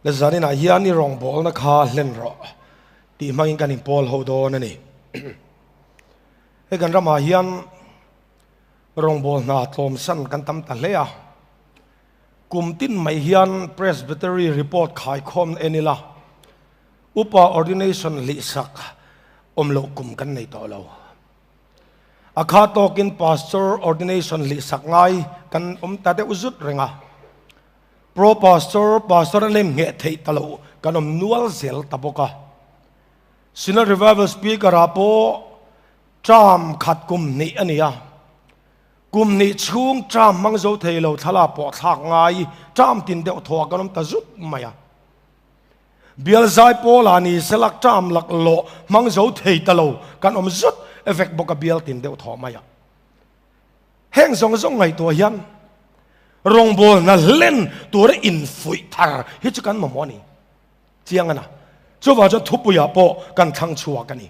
Le zaninah hian i rawngbawlna kha hlen rawh tih hmangin kan inpawl ho dawn a ni. Hei kan ramah hian rawngbâwl hna tlawmsan kan tam ta hle a. Kum tin mai hian Presbytery report khaikhawmna en ila, upa ordination hlihsak awm loh kum kan nei tawh lo. A kha tawkin pastor ordination hlihsak ngai kan awm ta deuh zut reng a. Pro pastor, pastor a nem ngheh theih ta loh kan awm nual zel ta bawk a. Synod Revival Speaker ah pawh term khat kum hnih a ni a. Kum hnih chhung term hmang zo thei lo thlalak pawh thlak ngai term tin deuh thaw ah kan awm ta zut mai a. Bial zai pawl ah ni selak term lak lawh hmang zo thei ta lo kan awm zut vek bawk a bial tin deuh thaw mai a. Heng zawng zawng ngaihtuah hian rawngbawlna hlen tura infuih thar hi chu kan mamawh a ni. Chiang a na. Chuvang chuan thupuiah pawh kan thlang chhuak a ni.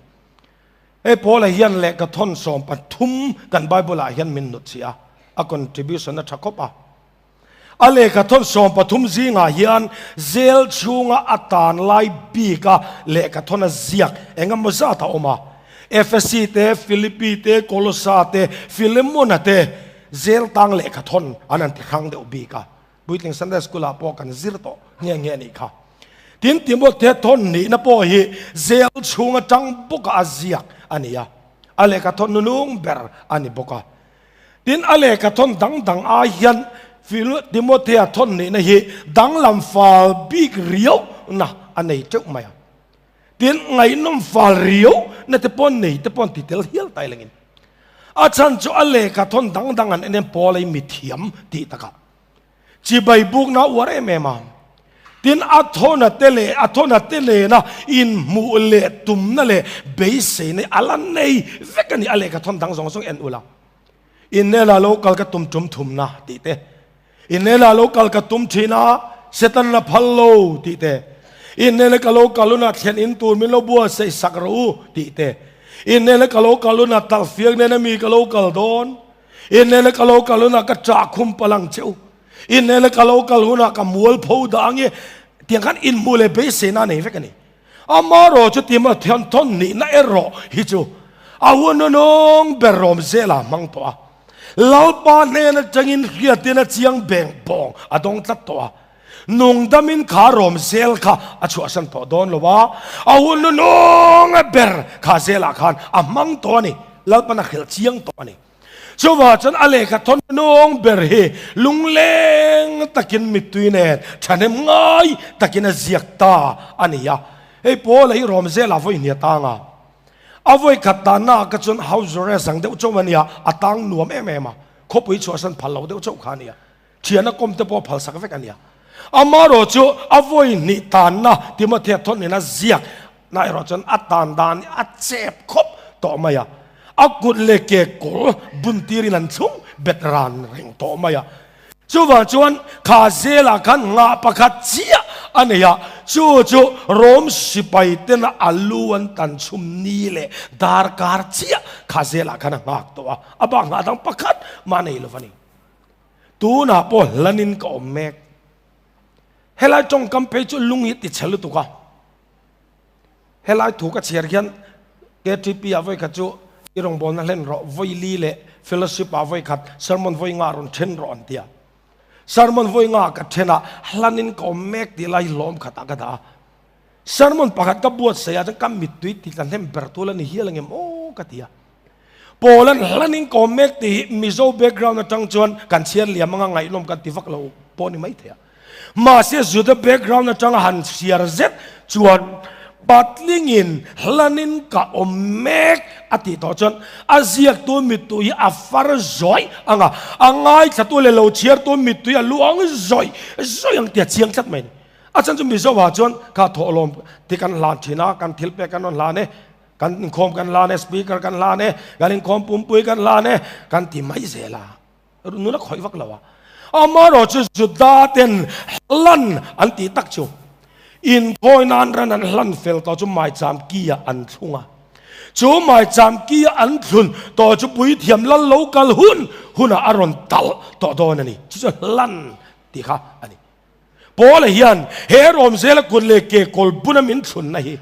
Hei Paula hian lehkha thawn 13 kan Bible-ah hian min hnut chih a, a contribution a tha khawp a. A lehkha thawn 13 zingah hian zel chhunga a tan lai bika lehkha thawn a ziak eng emaw zat a awm a. Efesi te, Philippi te, Kolosa te, Philemona te zel tang lehkha thawn an han ti hrang deuh bik a. Puitling Sunday School ah pawh kan zir tawh nghe nghe a nih kha. Tin, Timothea thawn nihna pawh hi zel chhung atang bawka a ziak a ni a, a lehkha thawn nunung ber a ni bawk a. Tin, a lehkha thawn dang dang ai hian Timothea thawn nihna hi danglam fal bik riau na a nei teuh mai a. Tin, ngaihnawm fal riau na te pawh nei te pawh an ti tel hial ta ilangin. A chhan chu a lehkha thawn dang dang an en hian Paul ei mithiam tih takah chibai bukna a uar em em a. Tin, a thawna te leh a thawna te lena inhmuh leh tumna leh beiseina a la nei vek a ni. A lehkha thawn dang zawng zawng en ula, Inela lo kal ka tum tum thumna tih te, Inela lo kal ka tum thin a, Satan la phal lo tih te, Inela ka lo kal hunah thlen in tur min lo buatsaih sak rawh u tih te, Inela ka lo kal hunah talhfiak nena mi ka lo kal dawn, Inela ka lo kal hunah ka ṭah khum palh ang che u, Inela ka lo kal hunah ka mual pho dah ang e tiang khan inhmuh leh beiseina a nei vek a ni. Amarawh chu tima thian thawn nihna erawh hi chu a hun nunung ber rawm zela hmang tawh a. Lalpa hnen atangin hriatin a chiang beng bawng a dawng tlat tawh a. Nungdamin kha rawm zel kha a chhuahsan tawh dawn lo a, a hun nunung ber kha zelah khan a hmang tawh a ni. Lalpan a hrilh chiang tawh a ni. Chuvah chuan a lehkha thawn nung ber hi lungleng takin mittui nen thahnem ngai takin a ziak ta a ni a. Hei Paula hi Rom zela vawi hnih a tang a. A vawi khat tanna ah kha chuan house arrest ang deuh chauh a nia, a tang nuam em em a, khawpui chhuahsan phal lo deuh chauh kha a nia. Thiana kawm te pawh a phalsak vek a nia. Amarawh chu a vawi hnih tanna Timothea thawn in a ziak na erawh chuan a tan dan hi a chep khawp tawh mai a. A kut leh ke kawr bun tirin an thlung bet ran reng tawh mai a. Chuvang chuan kha zelah khan nghah pakhat chiah a nei a, chu chu Rom sipai tena a lu an tan chhum ni leh darkar chiah kha zelah khan a nghak tawh a, a bak nghah dang pakhat mah nei lo va ni. Tunah pawh hlanin ka awm mek. Helai tawngkam phei chu lung hi ti chhe lutuk a. Helai thu ka chhiar hian KTP ah vawikhat chu i rawngbawlna hlen rawh, vawi li leh fellowship ah vawikhat sermon vawi nga rawn then rawh an ti a. Sermon vawi nga ka then a, hlanin ka awm mek tih lai hlawm khatah ka dah a. Sermon pakhat ka buatsaih ah chuan ka mittui ti tla hnem ber tu la ni hial angem aw ka ti a. Paul-a'n hlanin ka awm mek tih hi Mizo background atang chuan kan chhiar liam anga ngaihnawm kan ti vak lo pawh ni maithei a. Mahse Juda background atanga han chhiar zet chuan patlingin hlanin ka awm mek a tih tawh chuan a ziaktu mittui hi a far zawih anga a ngaithlatu leh lo chhiartu mittui a luang zawih zawih ang tih a chiang tlat mai a ni. A chhan chu Mizo ah chuan kha thawhlawm ti kan hlan thin a, kan thil pek kan rawn hlan e. Kan inkhawm kan hlan e, speaker kan hlan e, kan inkhawm pumpui kan hlan e, kan ti mai zel a. Nuna khawih vak lo a. Amarawh chu Juda ten hlan an tih tak chu inkhawi nan ran an hlan fel tawh chu maicham ki ah an thlung a. Chu maicham ki ah an thlun tawh chu puithiam lal lo kal hun hunah a rawn talh tawh dawn a ni. Chu chu hlan tih kha a ni. Paula hian he Rom zela kut leh ke kawl buna min thlunna hi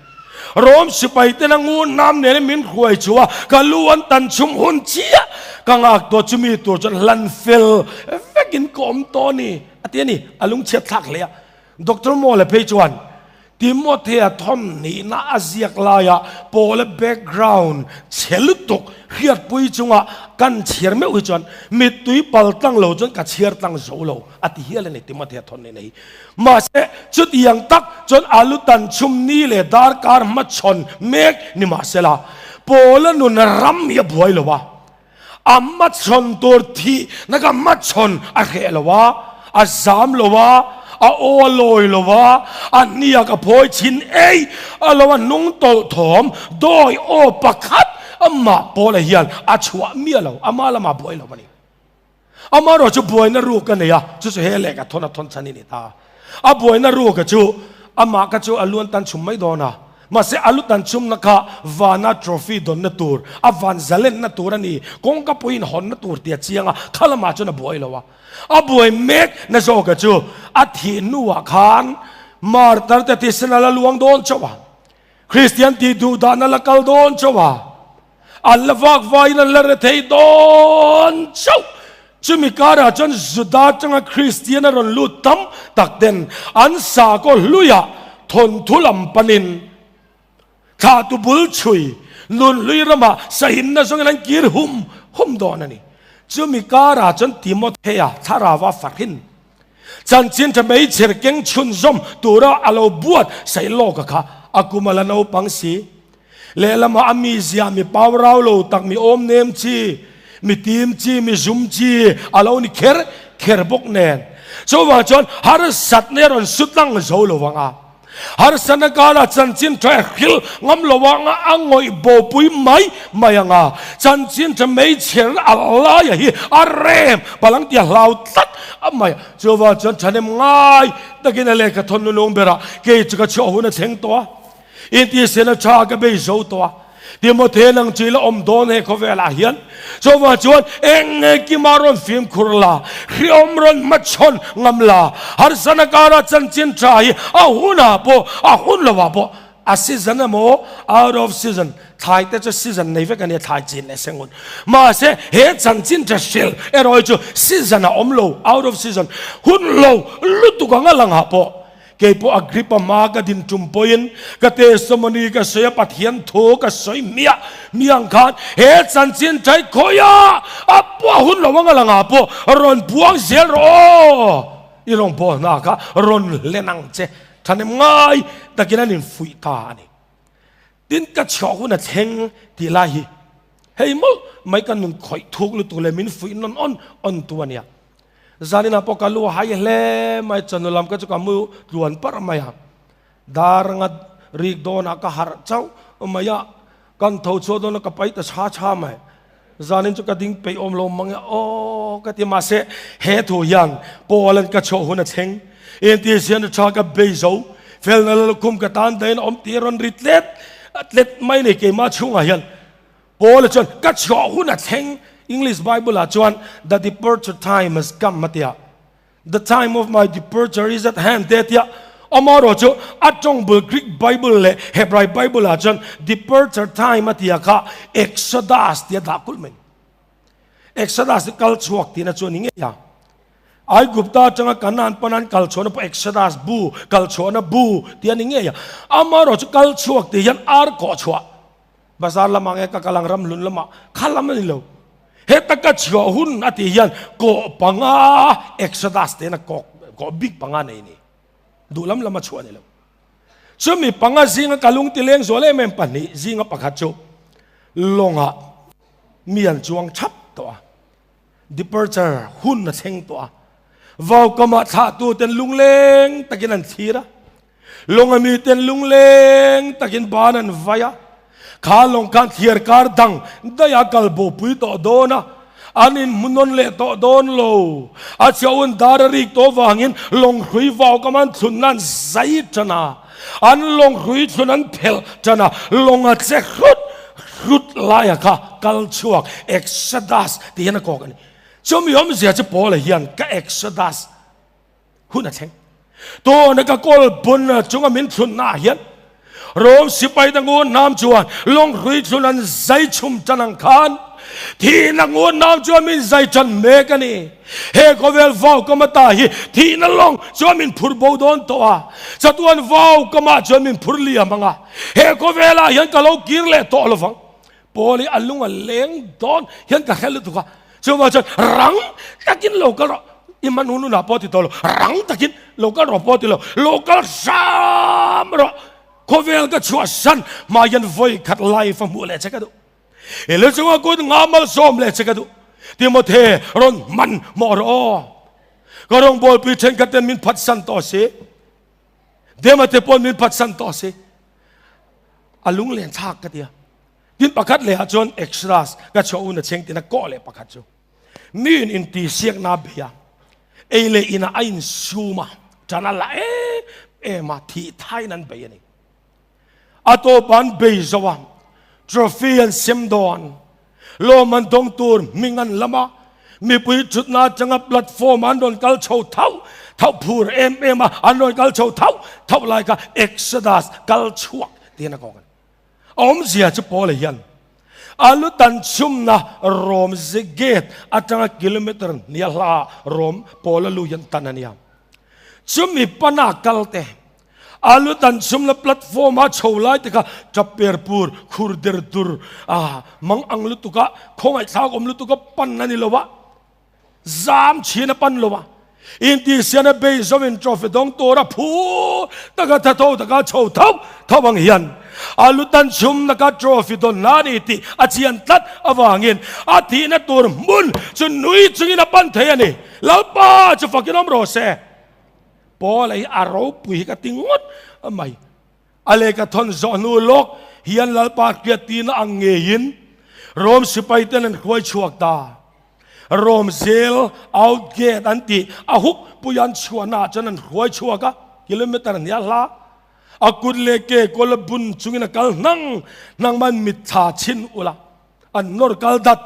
Rom sipai tena ngun nam nena min hruai chu a, ka lu an tan chhum hun chiah ka ngak tawh chumi tur chuan hlan fel vekin ka awm tawh a ni a ti a ni. A lungchhiat thlak hle a. Doctor Mawla phei chuan Timothea thawn nihna a ziak laia Paula background chhe lutuk hriatpui chunga kan chhiar meuh hi chuan mittui pal tlang lo chuan ka chhiar tlang zo lo a ti hial a ni Timothea thawn nihna hi. Mahse, chutiang tak chuan a lu tan chhum ni leh darkar hmachhawn mek ni mahsela Paula nun ram hi a buai lo a, A hmachhawn tur thih na ka hmachhawn a hreh lo a, a zam lo a, a aw a lawi lo a, a hniak a phawi chhin ei a lo a hnung tawlh thawm dawi aw pakhat amah Paula hian a chhuah miah lo, ama lamah buai lo a ni. Amaherawh chu buaina ruk a nei a, chu chu he lehkha thawn a thawn chhan i ni ta. A buaina ruka chu amah kha chu a luan tan chhum mai dawn a, mahse a lu tan chhumna kha vana trophy dawnna tur, a van zalenna tur a ni, kawngka pawhin hawnna tur tih a chiang a, kha lamah chuan a buai lo a. A buai mek na zawka chu a thih hnuah khan martar te thisen a la luang dawn chauh a, Kristian tih duh dan a la kal dawn chauh a, an la vak vaiin an la re thei dawn chauh. Chumi karah chuan Juda atanga Kristian a rawn lut tam tak ten an sakhaw hluiah thawnthu lam panin thlahtu bul chhui nun hlui ramah sahinna zawngin an kir hum hum dawn a ni. Chumi karah chuan Timothea thlarauva farhin Chanchin tha hmeichher keng chhunzawm tura a lo buat saih lawk a kha a kum a la naupang si. Lehlamah a mizia mi pau rau lo tak mi awm nem chi, mi tim chi, mi zum chi a lo ni kher kher bawk nen. Chuvang chuan harsatna a rawn sut lang zo lo vang a. Harsatna karah chanchin tha hril ngam lo anga a ngawih bopui mai mai anga chanchin tha meichher a laia hi a rem palang tia hlau tlat a mai. Chuvang chuan thahnem ngai takin a lehkha thawn nunung berah kei chu ka chhuah hun a thleng tawh a. Intisena tha ka bei zo tawh a, Timothea nang chu i la awm dawn he khawvelah hian. Chuvang chuan eng nge kima rawn fimkhur la, hriawm rawn hmachhawn ngam la, harsana kara chanchin tha hi a hunah pawh a hun lovah pawh a season emaw out of season thlai te chu season nei vek a nia thlai chin leh sengun. Mahse he chanchin tha hril erawh hi chu season a awm lo, out of season hun lo lutuk anga langah pawh Kei pawh Agrippa hma ka din tum pawhin ka testimony ka sawi a, Pathian thu ka sawi miah miah ang khan he chanchin ṭai khawiah a puah hun lo anga langah pawh rawn buang zel rawh aw, i rawn bawl hna kha rawn hlen ang che thahnem ngai takin an infuih ta a ni. Tin ka chhuah hun a thleng tih lai hi hei mawlh mai ka nun khawih thuk lutuk leh min fuih nawn awn awn tu a nia. Zaninah pawh ka lu a hai hle mai, chawhnu lam ka chu ka mu tluan parh mai a, dar nga rik dawnah ka harh chauh mai a, kan tho chhuah dawn a ka pai ta chha chha mai. Zanin chu ka ding peih awm lo mang e aw ka ti mahse he thu hian Paul-a'n ka chhuah hun a thleng. Engti zian a tha ka bei zo, felna lalkhum ka tan dahin a awm tih a rawn ri tlet tlet mai a ni keimah chhungah hian. Paul-a chuan ka chhuah hun a thleng English Bible-ah chuan the departure time has come a ti a. The time of my departure is at hand te a ti a. Amaherawh chu a tawng bul Greek Bible leh Hebrai Bible ah chuan departure time a tia kha Exodus tia dah kulh mai. Exodus hi kal chhuak tihna chu a ni ngei a. Aigupta atanga Kanaan panan kal chhuahna pawh Exodus bu, kal chhuahna bu tih a ni ngei a. Amaherawh chu kal chhuak tih hian ar kawh chhuah Bazar lamah nge ka kal ang ramhlun lamah kha lam a ni lo. Heta ka chhuah hun a tih hian kawh panga Exodus tena kawk kawh bik panga nei ni. Duh lam lam a chhuah ni lo. Chumi panga zinga ka lung ti leng zual em em pahnih zinga pakhat chu lawngah mi an chuang thap tawh a. Departure hun a thleng tawh a. Vaukamah thlahtu ten lungleng takin an thlir a. Lawng ami ten lungleng takin ban an vai a. Kha lawng khan thliar kar dang daih a kal bopui tawh dawn a, an inhmuhnawn leh tawh dawn lo. A chauhin dar a rik tawh vangin lawng hrui vau kam an thlun nan zai tan a, an lawng hrui thlun an phelh tan a, lawng a che hrut hrut laia kha kal chhuak Exodus tih hian a kawk a ni. Chumi awmzia chu Paula hian ka Exodus hun a thleng. Tuna ka kawl bun chunga min thlunna ah hian Rom sipai te ngun nam chuan lawnghrui thlun an zai chhum tan ang khan thihna ngun nam chuan min zai tan mek a ni. He khawvel vau kam ata hi thihna lawng chuan min phur bo dawn tawh a, chatuan vau kamah chuan min phur liam ang a, he khawvelah hian ka lo kir leh tawh lovang. Paul hi a lung a leng dawn hian ka hre lutuk a, chuvang chuan rang takin lo kal rawh, i hman hun hunah pawh ti tawh lo, rang takin lo kal rawh pawh ti lo, lo kal hram rawh, khawvel ka chhuahsan hma hian vawi khat life a hmuh leh che ka duh, i lu chunga kut nga malsawm leh che ka duh, Timothy rawn hman hmawh rawh aw, ka rawngbawlpui thenkhat ten min phatsan tawh si, Demate pawn min phatsan tawh si. A lunglen thlak ka tia. Tin pakhat leh ah chuan extras ka chhuah un a cheng tina kawh leh pakhat chu. Mi in inti siak na bei a. Ei leh in ah a in sum a. Tan a la em em a thih thai in an bei a ni. A tawp an bei zo a. Trophy an sem dawn. Lawm an dawng tur hming an lam a. Mipui thutna atanga platform an rawn kal chho thauh thauh phur em em a, an rawn kal chho thauh thauh lai kha Exodus kal chhuak tiin a kawng a ni. A awmzia chu Paula hian a lu tan chhumna Rom gate atanga kilometer hnia hla Rom Paula lu hian tan a nia. Chumi pana kal te A lu dan chhumna platform a chho lai te kha tap per pur khur der dur a mang ang lutuk a khawngaih thlak awm lutuk a pan a ni lo a zam chhin a pan lo a intihsian a bei zawm in trophy dawng tur a phu taka tha tho taka chho tho tho ang hian a lu dan chhumna kha trophy dawn na ni tih a chian tlat avangin a thihna tur hmun chu nui chungin a pan thei a ni Lalpa chu fakin awm rawh se. Paula hi a ropui hi ka ti ngawt mai. A lehkha thawn zawh hnu lawk hian Lalpa hriattirna ang ngeiin Rom sipai ten an hruai chhuak ta. Rom zel out gate an tih a huk pui an chhuahna ah chuan an hruai chhuak a, kilometer hnia hla a kut leh ke kawl a bun chungin a kal hnang hnang man mitthla chhin ula an nawr kal dat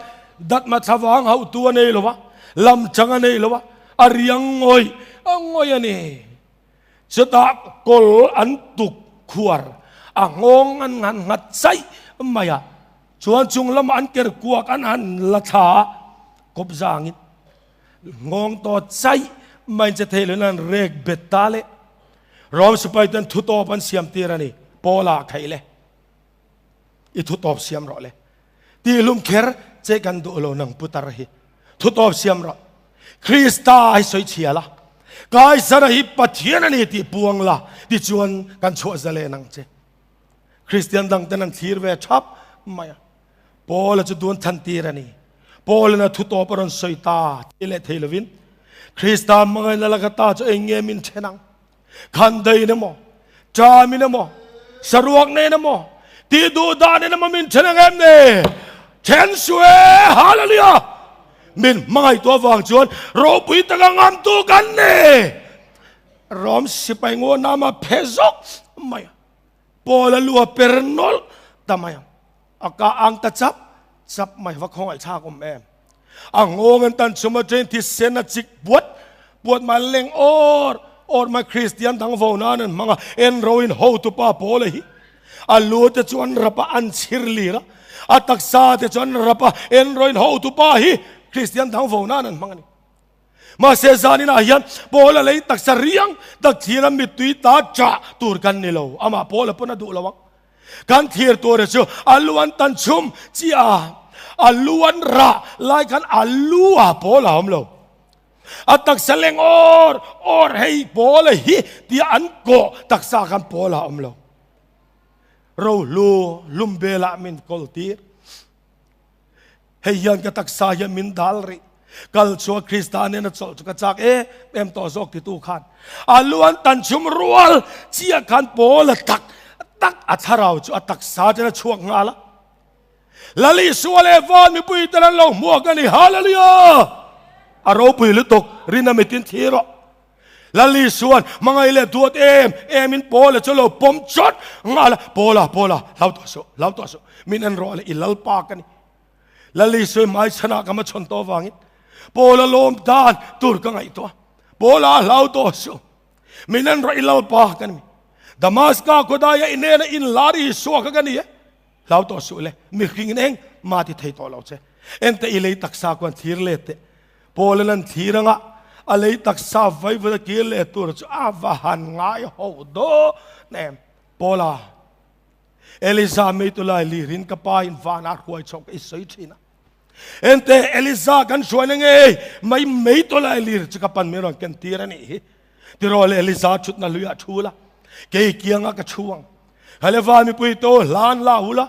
dat ma thlavang hauhtu a nei lo a, lam chang a nei lo a, a riang ngawih ngawih a ni. Chutah kawl an tuk khuar a nghawng an han nghat chaih mai a, chuan chung lamah an ker kuak an han la thla a, kawp zangin nghawng tawh chaih mai che thei loin an rek bet ta le. Rom sipai ten thutawp an siam tir a ni, Paula khaih le. I thu tawp siam rawh le. Ti hlum kher che kan duh lo nang putar hi. Thu tawp siam rawh. Krista hi sawi chhia la. Kaisara hi Pathian a ni tih puang la tichuan kan chhuah zalen ang che. Kristian dang ten an thlir ve thap mai a. Paula chu dun than tir a ni. Paul-in a thu tawp a rawn sawi ta ti leh thei lovin Krista hmangaihna laka ta chu eng nge min then ang? Khan dain emaw, ṭamin emaw, saruak nen emaw, tih duh dan in emaw min ṭhen ang em ni? Ṭhen suh e! Hallelujah! Min hmangaihtu avang chuan ropui taka ngamtu kan ni! Rom sipai ngaw nama phe zawk mai a, Paul a lu a per nawlh ta mai a, a ka ang ta chap chap mai, va khawngaih thlak awm em? A nghawng an tan chhum atangin thisen a chik puat puat mai leng awr awr mai Kristian dang vo nan an hmang a, en roin hotupa Paula hi a lu te chu an rap a an chhir lir a, a taksa te chu an rap a, en roin hotupa hi Kristian dang vo nan an hmang a ni. Mahse zaninah hian Paula lei taksa riang tak thlir a mittui ta chah tur kan ni lo, amah Paula pawn a duh lo ang. Kan thlir tur chu a lu an tan chhum chiah a, a lu an rah lai khan a lu ah pawl a awm lo. A taksa leng awr awr hei pawl a hi tia an kawh taksa khan pawl a awm lo. Rohlu lum belah min kawl tir. Hei hian ka taksa hian min dal rih. Kal chua Krista nena chawlh chu ka chak em em tawh zawk titu khan a lu an tan chhum rual chiah khan Paul a tak tak a thlarau chu a taksa ten a chhuak nghal a. Lal Isua leh van mipui ten an lo hmuak a ni. Hallelujah! A ropui lutuk rin a mitin thlir rawh. Lal Isua'n hmangaih leh duat em em in Paula chu lo pawm chawt nghal a, Paula, Paula, hlau tawh suh, hlau tawh suh, min en rawh le, i Lalpa ka ni. Lal Isua hmai chhanah ka ma chhawn tawh avangin Paula lawm dan tur ka ngaihtuah. Paula, hlau tawh suh. Min en rawh i Lalpa ka ni. Damaska khawdaia i nena inlar Isua kha ka ni e. Hlau tawh suh le, mihring in eng mah ti thei tawh lo che. Enteh i lei taksa kuan thlir let teh. Paul-an an thlir anga a lei taksa vaivut a kir leh tur chu a va han ngai ho dawn em. Paula, Eliza meitu lai lirin ka pa in vanah hruai chhoh ka i sawi thin a. Enteh Eliza kan hruaina ngei mai meitu lai lir chu ka pan min rawn ken tir a nih hi. Tiraw le Eliza thutna hluiah thu la, kei kianga ka thu ang. Haleva mipui to hlan la u la,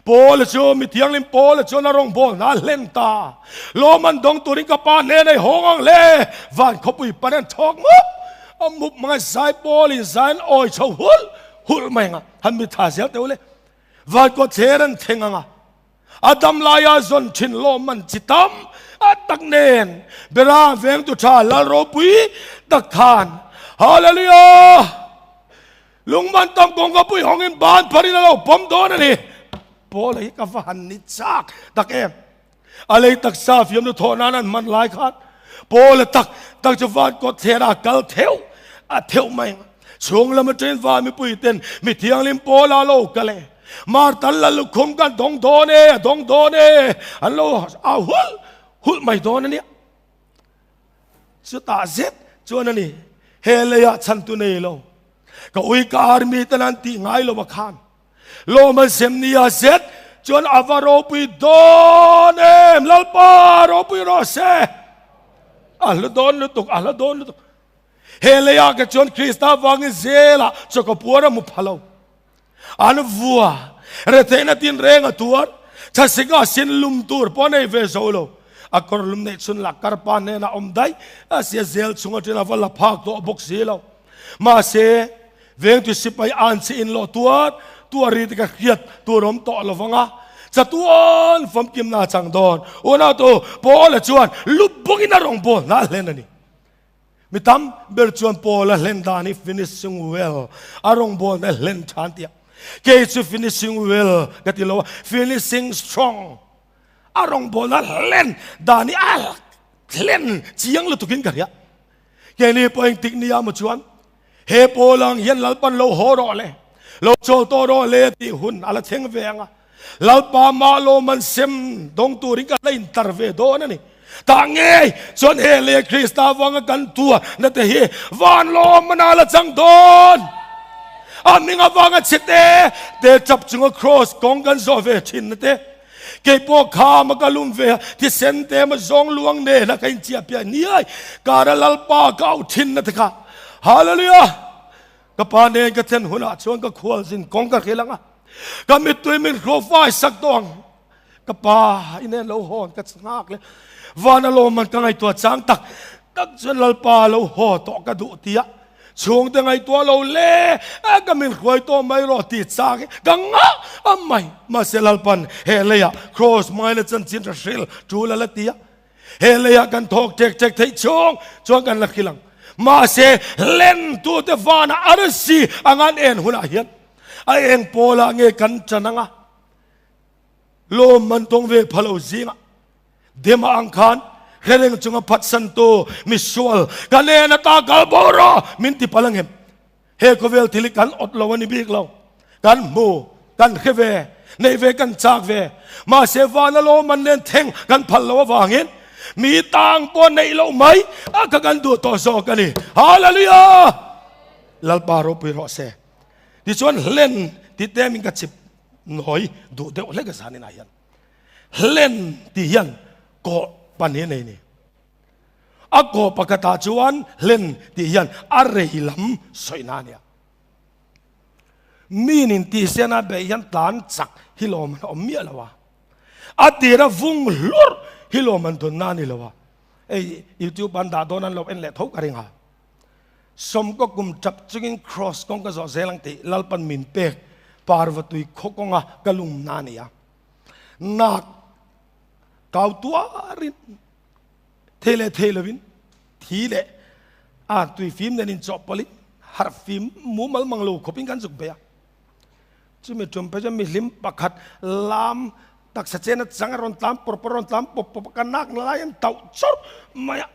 Paula chu mi thianghlim Paula chuan a rawngbâwl hna a hlen ta. Lawm an dawng turin ka pa hnenah i hawng ang le, van khawpui pan an thawk mup a mup mang a zai Paulin zai an awi chho hulh hulh mai ang a, han mi tha zel teh u le, van kawtthler an thleng ang a. A dam laia zawn thin lawm an chi tam a tak nen Bera vengtu tha Lal ropui tak khan Hallelujah! Lungman tam kawngka pui hawngin ban pharin a lo pawm dawn a ni. Paula hi ka va han ni chak tak em! A lei taksa fiamnu thawh nan an hman lai khan Paula tak tak chu van kawt thler a kal theuh a theuh mai ang. Chhung lam atangin van mipui ten mi thianghlim Paula lo kal e. Martal la lukhum kan dawng dawn e, a dawng dawn e, an lo au hulh hulh mai dawn a nia. Chutah zet chuan a ni, he leiah chhantu nei lo, ka ui ka army ten an tih ngai lo a khan. Lawm an sem nia zet chuan a va ropui dawn em, Lalpa ropui rawh se. A hlu dawn lutuk, a hla dawn lutuk. He leiah ke chuan Krista vangin zelah chawkapuar a hmu pha lo. An vua, retheihna tinreng a tuar, thasika sin lum tur pawh a nei ve zo lo. A kawr lum neih chhun lah karpa hnenah awm daih a sia zel chung aṭin a va la phak tawh bawk si lo. Mahse, vengtu sipai an che in lawh tuar tuar ri te ka hriat tur awm tawh lo vang a, chatuan famkimna a chang dawn. Unautu Paula chuan lu bawkin a rawngbâwl hna hlen a ni. Mi tam ber chuan Paul a hlen dan hi finishing well, a rawngbawlna hlen tha an ti a. Kei chu finishing well ka ti lo a, finishing strong, a rawngbawlna hlen dan hi a hlen chiang lutukin ka hria. Keini pawh engtik nia maw chuan he Paul ang hian Lalpan lo haw rawh le, lo chawl tawh rawh le tih hun a la thleng ve ang a. Lalpa mah lawm an sem dawng turin ka la intar ve dawn a ni. Tah ngei chuan he leh Krista vanga kan tua na te hi van lawm mana la chang dawn. A hming avanga chhe te te chap chunga cross kawng kan zawh ve thin na te. Kei pawh kha ma ka lum ve a, thisen te ma zawng luang nen a ka inchiah piah niai kara Lalpa ka auh thin na te kha. Hallelujah! Ka pa nen ka thlen hunah chuan ka khual zin kawng ka hril ang a, ka mittui min hlawhfai sak tawh ang. Ka pa i nen lo hawn ka chhak le. Van a lawmman ka ngaihtuah chang tak tak chuan Lalpa lo haw tawh ka duh tia chhungte ngaihtuah lo le a ka min hruai tawh mai rawh ti chak hi ka ngah a mai. Mahse Lalpan he leiah cross hmaina chanchin hre hril tul a la ti a. He leiah kan thawk ṭek ṭek theih chhung chuan kan la hril ang. Mahse lentute vanah arsi anga an en hunah hian a eng pawlah nge kan ṭan anga lawm man tawng ve pha lo zingah Dema ang khan hrereng chunga phatsantu misual kan en ata kal bo rawh min ti palh angem? He khawvel thil hi kan awt lo a ni bik lo. Kan hmu, kan hre ve, neih ve kan chak ve. Mahse vana lawm an nen thleng kan phal lo avangin mi tang pawh neih loh mai a kha kan duh tawh zawk a ni. Hallelujah! Lalpa ropui rawh se. Tichuan hlen ti te min ka chip nawi duh deuh hlek a zaninah hian. Hlen ti hian kawh pan hi a nei ni. A kaw pakhatah chuan hlen tih hian a rei lam sawina a nia. Min intihsian a beih hian tlan chak hi lawm an awm miah lo a. A tira vung hlur hi lawm an dawnna a ni lo a. Hei YouTube an dah dawn an lo en leh tho ka ring a. Sawmkaw kum tap chungin cross kawng ka zawh zel ang tih Lalpan min pek Parvatui khaw kawnga ka lumna a ni a. Nak kau tuarin thei leh thei lovin thi leh a tui fim nen in chawhpawlhin harh fim mumal mang lo khawpin kan zuk bei a. Chumi tum phei chuan mihlim pakhat lam taksa chena chang a rawn tlan pawr pawr a rawn tlan pawp pawp a, ka nak na lai an tauh chawrh mai a.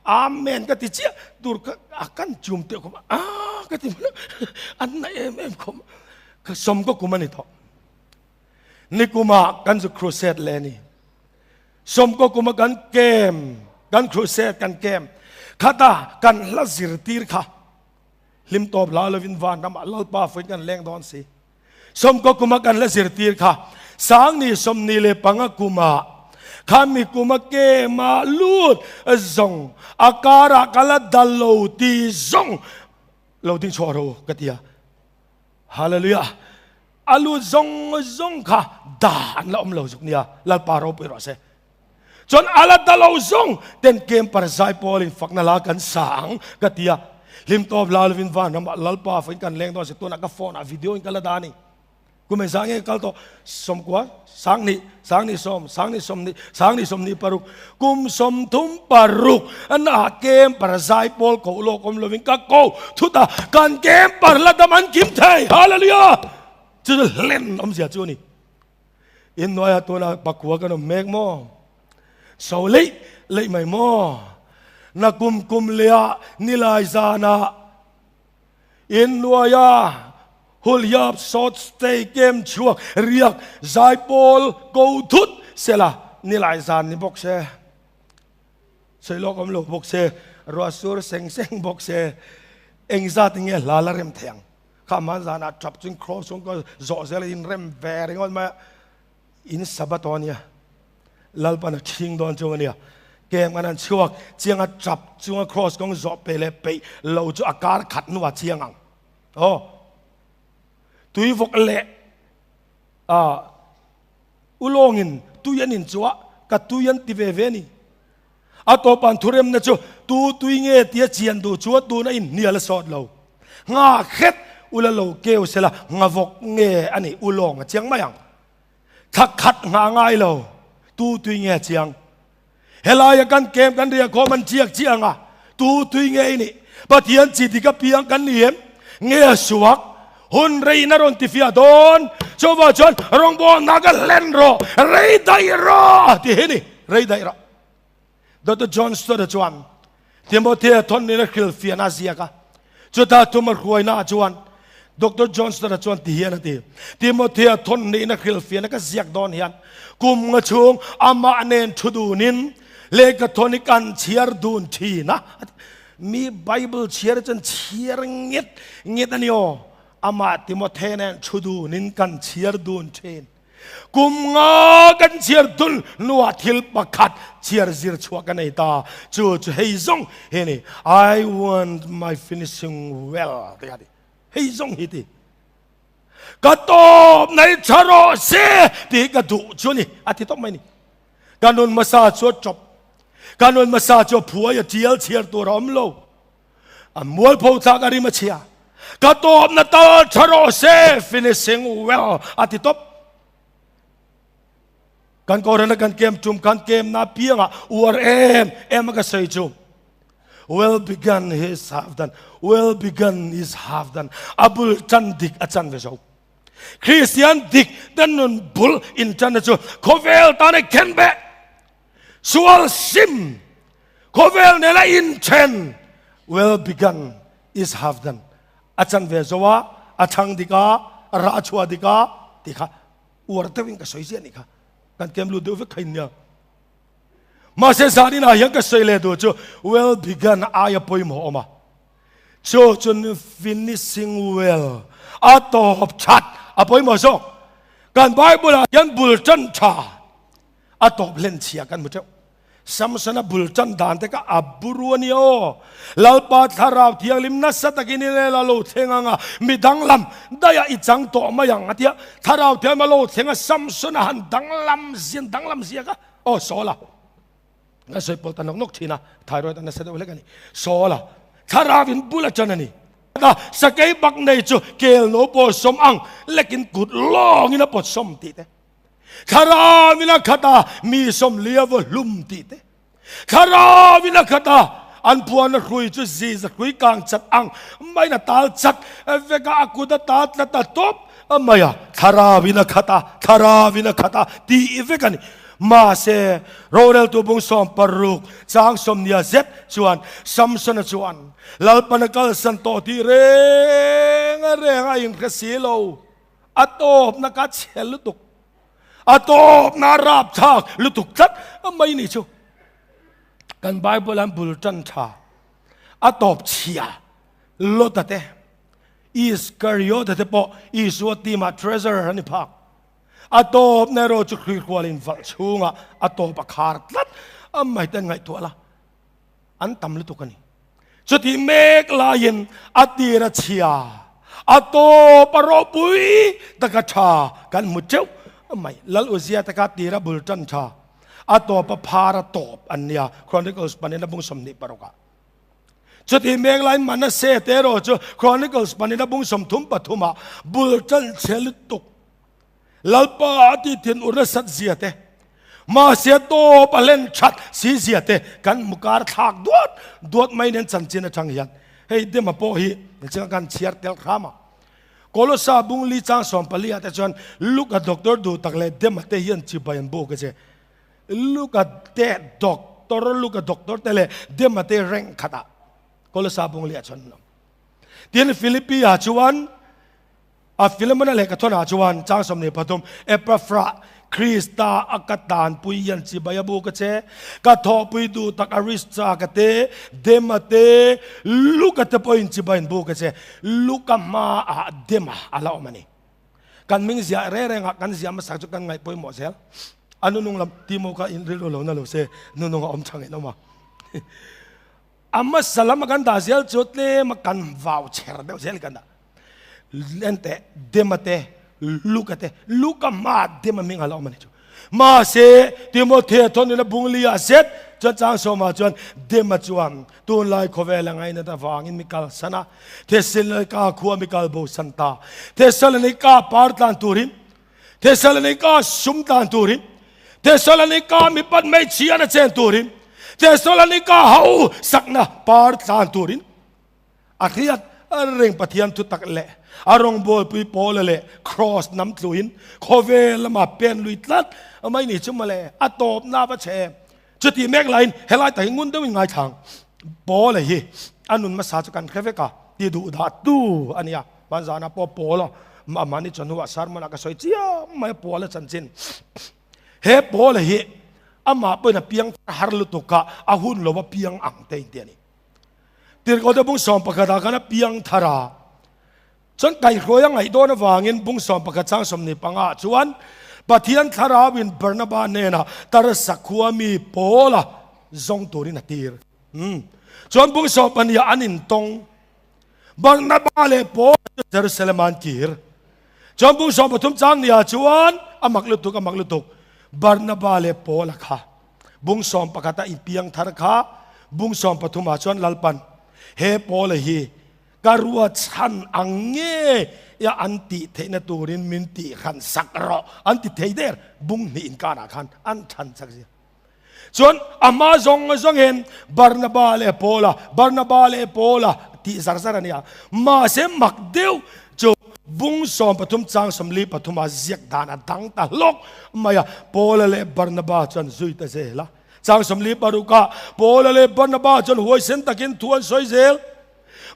Amen ka ti chiah tur ka a kan chum teh khawp a ka ti an na em em khawp ka som ka kum ani tawh nikuma kan zu crusade le ni som ko kuma kan kem kan crusade kan kem khata kan hla zir tir kha hlim tawp la lovin van ramah lalpa fuin kan leng dawn si Sawmkaw kuma kan la zirtir kha Sangni 25 kuma khami kuma kema lut zawng a karah ka la dal lo ti zawng lo ding chhuah ro ka ti a. Hallelujah! A lut zawng zawng kha da an la awm lo zuk nia, Lalpa ropui rawh se. Chuan a la da lo zawng ten kem parzai pawlin fakna la kan sa ang ka ti a. Hlim tawp la lovin van ramah Lalpa fain kan leng dawn si tunah ka phone ah video in ka la dah a ni. Kum engzah nge ka kal tawh? Sawmkua, Sanghnih, Sanghnih sawm, Sanghnih sawmhnih, Sanghnih 26, kum 36 na kem parzai pawl koh lawk awm lovin ka ko thut a, kan kem par la dam an kim thei. Hallelujah! Chu chu hlen awmzia chu a ni. In hnuaiah tunah pakua kan awm mek maw? So leih leih mai maw? Na kum kum lehah nilai zanah in hnuaiah Hulhiap short stay kem chhuak riak zaipawl ko thut sela nilai zan ni bawk se. Sawi lawk awm lo bawk se, ruah sur seng seng bawk se, engzat nge hla la rem thei ang? Kha man zanah tap chuan cross chuan ka zawh zel a in rem ve ringawt mai a, in Sabbath aw ania, Lalpan a thing dawn chu ania, kem kan han chhuak chiang a tap chunga cross kawng zawh pe leh peih lo chu a kar khat hnuah chiang ang aw tui vawk leh a ulawngin tui an in chuah ka tui an ti ve ve a ni. A tawpan thuremna chu tu tui nge tia chian duh chuan tuna inhnial a sawt lo. Ngha khet ula lo keu sela nghavawk nge a nih ulawng a chiang mai ang. Thla khat ngha ngai lo tu tui nge a chiang. Helaia kan kem kan riah khawm an chiak chiah ang a, tu tui nge i nih? Pathian chi dik a piang kan ni em? Nge a suak? Hun reiin a rawn tifiah dawn. Chuvah chuan rawngbawlna ka hlen rawh, rei daih rawh ti hi ni, rei daih rawh. Doctor John Stott-a chuan Timothea thawnnin a hrilhfiahna a ziak a. Chuta thuma hruainaah chuan Doctor John Stott-a chuan ti hian a ti, Timothea thawnnin a hrilhfiahna ka ziak dawn hian kum nga chhung amah nen thu dunin lehkha thawn hi kan chhiar dun thin a. Mi Bible chhiar chuan chhiar nget nget a ni aw. Amah Timothea nen thu dunin kan chhiar dun thin. Kum nga kan chhiar dun hnuah thil pakhat chhiar zir chhuah ka nei ta. Chu chu hei zawng hi a ni, I want my finishing well tih a ti. Hei zawng hi ti. Ka tawp nei tha rawh se tih ka duh chu a ni, a ti tawp mai a ni. Ka nun hmasa chu a chawp. Ka nun hmasa chu a phuai a tial chhiar tur a awm lo. A mualpho tlak a rim a chhia. Ka tawpna tal tha rawh se, finishing well a ti tawp. Kan Kohhran a kan kem tum kan kem na piangah uar em em a ka sawi chu. Well begun is half done. Well begun is half done. A bul tan dik a chan ve zo. Kristian dik ten nun bul in tan na chu khawvel tan a khen be. Sual sim khawvel nena inthen well begun is half done a chan ve zo a a chang dik a a rah chhuah dik a ti kha uar deuhin ka sawi ziah nih kha kan kem lut deuh vek kha in nia mahse zanin ah hian ka sawi leh duh chu well begun aia pawimawh awm a chu chun finishing well a tawp that a pawimawh zawk kan bible ah hian bul tan tha A tawp hlen chhia kan hmu teuh. Samsona bul tan dan te kha a buru a ni aw. Lalpa Thlarau Thianghlim nasa takin i lel a lo thleng ang a, mi danglam daih ah i chang tawh mai ang a ti a. Thlarau Thianghlim a lo thleng a, Samsona han danglam zian danglam zia kha aw Saula ka sawi pawlh ta nawk nawk thin a, thyroid a nasa deuh hlek a ni. Saula Thlarau in bul a tan a ni. Sakei bak nei chu kel no pawh sawm ang lekin kut lawngin a pawt sawm tih te. Thlarauin a khat a, mi sawmlia vaw hlum tih te. Thlarauin a khat a, an phuan a hrui chu ziza hrui kang chat ang maiin a tal chat vek a, a kut a ta tlat a tawp mai a. Thlarauin a khat a, thlarauin a khat a tih vek a ni. Mahse, roreltu bung 16 chang 90 zet chuan Samsona chuan Lalpan a kalsan tawh tih reng reng a inhre si lo. A tawpna ka chhe lutuk. A tawpna a rapthlak lutuk tlat mai ni chu. Kan Bible an bul tan tha. A tawp chhia Lota te, Iskariota te pawh Isua team ah treasurer an ni phak. A tawpna erawh chu Khrihrual in valh chhungah a tawp a khar tlat a mai te an ngaihtuah la. An tam lutuk a ni. Chutih mek laiin a tir a chhia, a tawp a ropui taka tha kan hmu teuh mai. Lal Uzia te kha tira bul tan tha, a tawp a phar a tawp an nia, Chronicles panin a bung 26 ah. Chutih mek laiin Manasseh te erawh chu Chronicles panin a bung 33 ah bul tan chhe lutuk. Lalpa a ti thin ur nasat zia te, mahse tawp a hlen that si zia te kan hmu kar thlak duat duat mai nen chanchin atang hian hei Dema pawh hi niching a kan chhiar tel hram a. Kolosa bung li chang 14 ah te chuan Luka doctor duh tak leh Dema te hian chibai an buk a che. Luka te doctor Luka doctor te leh Dema te rank khat ah Kolosa bung li ah chuan an awm. Tin Philippi ah chuan A Filemona lehkha thawnah chuan chang 23, Epafra, Krista a ka tanpui hian chibai a buk a che. Ka thawhpui duh tak Aristarka te, Dema te, Luka te pawhin chibai an buk a che. Luka hmaah Dema a la awm a ni. Kan hming ziah reng rengah kan ziah hmasak chu kan ngaih pawimawh zel. A nunung lam Timo kha in rilru lo na lo se, nunung a awm tha ngei lo ma. A hmasa lama kan dah zel chu tlema kan vau chher deuh zel kan dah. Lente, Dema te, Luka te, Luka hma Dema hming a la awm a ni chu. Mahse, Timothea thawnina bungli ah zet chuan chang sawmah chuan Dema chuan tunlai khawvel a ngainat avangin mi kalsan a, Thessalonika khua mi kal bosan ta. Thessalonika par tlan turin, Thessalonika sum tlan turin, Thessalonika mi pat hmeichhia na chen turin, Thessalonika ho sakna par tlan turin, A hriat reng Pathian thu tak leh a rawngbawlpui Paula leh Kraws nam tluin khawvel lama pen lui tlat mai ni chu mawle, a tawpna va chhe em. Chuti mek laiin helai tak hi ngun deuhin ngaithlang Paula hi a nun hmasa chu kan hre vek a, ti duh dah tu a nia. Hmanzana pawh Paula mahni chawhnuah sermon ah ka sawi chiam mai a Paula chanchin. He Paula hi amah pawhin a piang har lutuk a, a hun lo a piang ang te inti a ni. Tirhkohte bung 11 ah khan a piang thar a, chuan kaihhruai a ngaih dawn avangin bung 11 chang 25 ah chuan Pathian thlarauin Barnaba hnenah Tarsa khua mi Paula zawng turin a tir. Chuan bung 12 ah an intawng. Barnaba leh Paula chu Jerusalem ah an kir. Chuan bung 13 chang ni ah chuan a mak lutuk a mak lutuk Barnaba leh Paula kha Bung 11 a inpiang thar kha bung 13 ah chuan Lalpan he Paula hi ka ruahchhan ang nge ia an tih theihna turin min tih hran sak rawh an ti thei der bung hnih inkarah khan an chhan chak zia. Chuan a hma zawng zawngin Barnaba leh Paula, Barnaba leh Paula tih zar zar a nia. Mahse mak deuh chu Bung 13 chang 43 ah ziak dan a dang ta hlawk mai a, Paula leh Barnaba chuan zui ta zel a. Chang 46 ah Paula leh Barnaba chuan huaisen takin thu an sawi zel.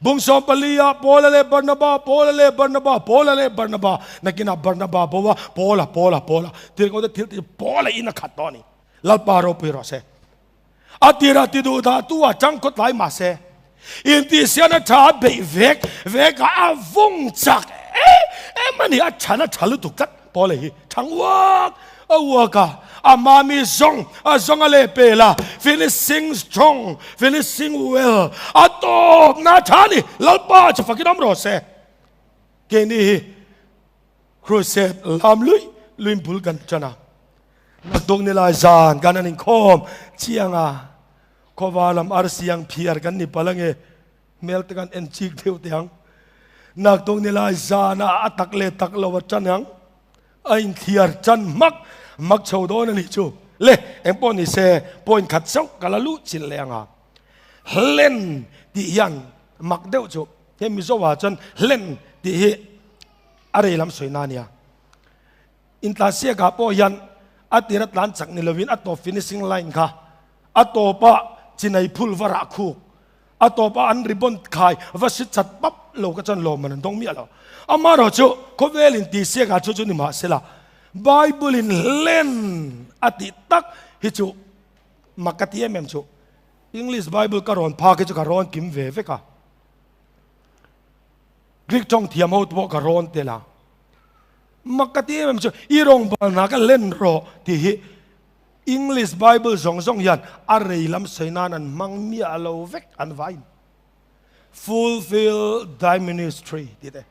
Bung 14 ah Paula leh Barnaba, Paula leh Barnaba, Paula leh Barnaba, nakinah Barnaba bo a, Paula, Paula, Paula, thil ko te thil ti Paula in a khat tawh a ni. Lalpa ropui rawh se. A tirah ti duh dah tu ah chang khawt lai mah se, intihsian a tha a beih vek vek a, a vung chak em em a ni, a chhan a tha lutuk tlat Paula hi thang uak a uak a, a mami zawng a zawng a leh pel a, finishing strong, finishing well, a tawpna a tha a ni, Lalpa chu fakin awm rawh se. Keini hi Crusade lam lui luin bul kan tan a. Naktuk ni lai zan kan an inkhawm chiang a, khawvar lam arsiang phiar kan ni palh ange, hmel te kan en chik deuh teh ang. Naktuk ni lai zan ah a tak leh tak lo a tan ang, a inthiar tan hmak hmak chho dawn a nih chu. Le, eng pawh ni se, point khat chauh ka la luh chilh leh ang a. Hlen tih hian mak deuh chu, he Mizo ah chuan hlen tih hi a rei lam sawi na a nia. Intlansiakah pawh hian A tira tlan chak ni lovin a tawp finishing line kha a tawpa chinai phul va rah khuk, a tawpa an ribbon khai va si chat pap lo ka chuan lawmman an dawng miah lo. Amaherawhchu khawvelin tihsiakah chu chu ni mahsela Bible in hlen a tih tak hi chu mak ka ti em em chu. English Bible ka rawn phak hi chu ka rawn kim ve vek a. Greek tawng thiam ho te pawh ka rawn tel a. Mak ka ti em em chu i rawngbal hna ka len rawh tih hi English Bible zawng zawng hian a rei lam sawi nan an hmang miah lo vek an vain. Fulfill thy ministry tih te,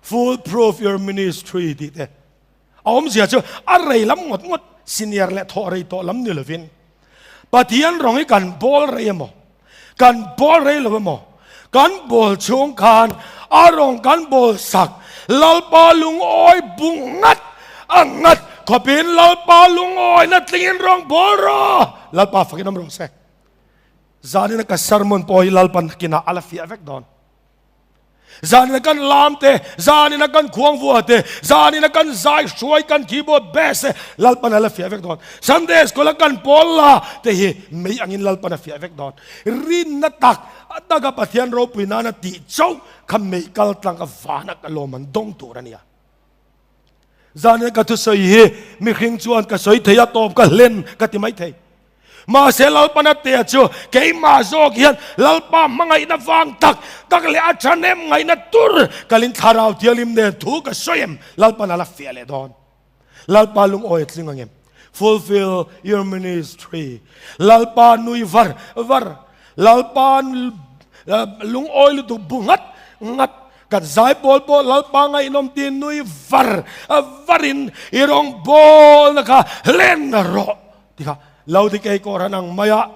full proof your ministry tih te a awmzia chu a rei lam ngawt ngawt senior leh thawh rei tawh lam ni lovin Pathian rawng hi kan bawl rei emaw kan bawl rei lo emaw kan bawl chhung khan a rawng kan bawl sak Lalpa lungawi bu ngat a ngat khawpin Lalpa lungawi na tlingin rawng bawl rawh Lalpa fakin awm rawh se. Zanina ka sermon pawh hi Lalpan kinah a la fiah vek dawn. Zanina kan lam te, zanina kan khuang vua te, zanina kan zai hruai kan keyboard bass te Lalpan a la fiah vek dawn. Sunday school a kan pawl la te hi mei angin Lalpan a fiah vek dawn. Rinna tak a taka Pathian ropui nana tih chauh kha mei kal tlang a vana ka lawm an dawng tur a nia. Zanina ka thusawi hi mihring chuan ka sawi thei a tawp ka hlen ka ti mai thei. Mahse Lalpana tea chu keimah zawk hian Lalpa hmangaihna vang tak tak leh a thahnem ngaihna tur kalin thlarau thianghlim nen thu ka sawi em? Lalpana la fiah leh dawn. Lalpa lungawi a tling ang em? Fulfill your ministry. Lalpa nui var var. Lalpa lungawi lutuk bu ngat ngat. Kan zai pawl pawh Lalpa ngaihnawm ti nui var varin i rawngbawlna kha hlen rawh. Tikha Laodikei Kohhran ang maia,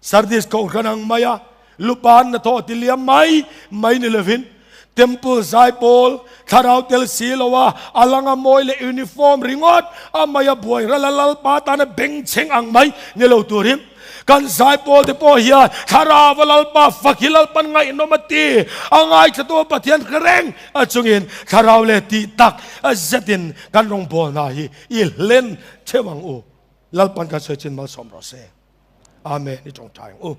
Sardis Kohhran ang maia, lupan na thawh ti liam mai mai ni lovin, Temple zaipawl, thlarau tel si loa, a langa mawi leh uniform ringawt a maia buai rala Lalpa tana bengchheng ang mai ni lo turin, kan zaipawl te pawh hian thlarau a Lalpa fak hi Lalpan ngaihnawm a ti, a ngaithlatu a Pathian hre reng a chungin thlarau leh tih tak zetin kan rawngbawlna hi i hlen theuh ang u. Lalpan kan sawi chin malsawm rawh se. Amen. I tawngtai ang u.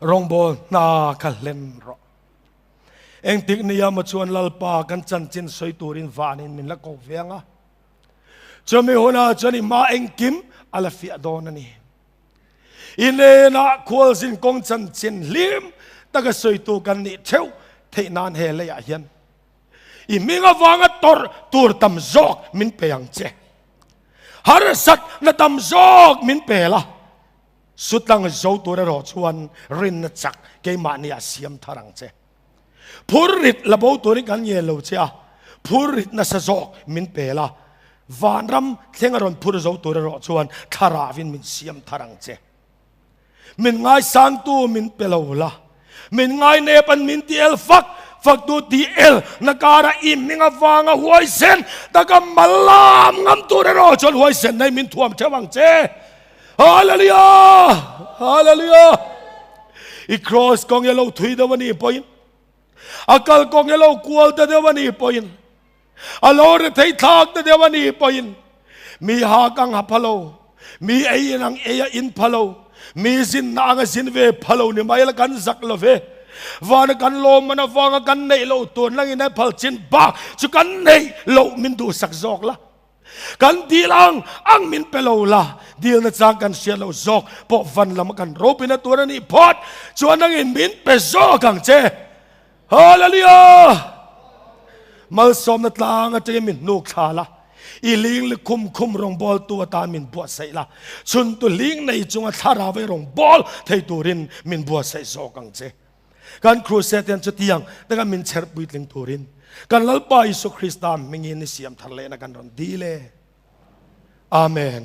Rawngbawl hna kha hlen rawh. Engtik nia maw chuan Lalpa kan chanchin sawi turin vanin min la ko ve anga. Chumi hunah chuan i hma engkim a la fiah dawn a ni. I hnenah khualzin kawng chanchin hlim taka sawitu kan nih theuh theih nan he leiah hian I hming avanga tawrh tur tam zawk min pe ang che. Harsat na tam zawk min pe la. Sutlang zo tur erawh chuan rinna chak keimahni ah siam thar ang che. Phur rit la bo turin kan ngen lo che a, phur rit nasa zawk min pe la. Vanram thleng a rawn phur zo tur erawh chuan thlarauin min siam thar ang che. Min ngaisangtu min pe lo la, min ngainep an min ti el fak faktu ti el na kara i hming avanga huaisen taka malam ngam tur erawh chuan huaisen nei min thuam theuh ang che. Hallelujah! Hallelujah! I cross kawng e lo thui deuh a nih pawhin, a kal kawng e lo kual ta deuh a nih pawhin, a lo ri thei thlak ta deuh a nih pawhin mi hak ang ha pha lo, mi ei in ang ei a in pha lo, mi zinna ang a zin ve pha lo ni mai la kan zak lo ve. Vana kan lawm man avanga kan neih loh tur nangin a phal chin bak chu kan neih loh min duhsak zawk la. Kan dil ang ang min pe lo la, dilna chang kan hriat loh zawk pawh van lama kan ropina tur a nih phawt chuan nangin min pe zawk ang che. Hallelujah! Malsawmna tlang atangin min hnuk thla la, i ling li khum khum rawngbawltu atan min buatsaih la, chhuntu hling nei chunga thlarau ei rawngbâwl thei turin min buatsaih zawk ang che. Kan crusade hian chutiang taka min chher puitling turin kan Lalpa Isua Krista hmingin i siam thar lehna kan rawn dil e. Amen.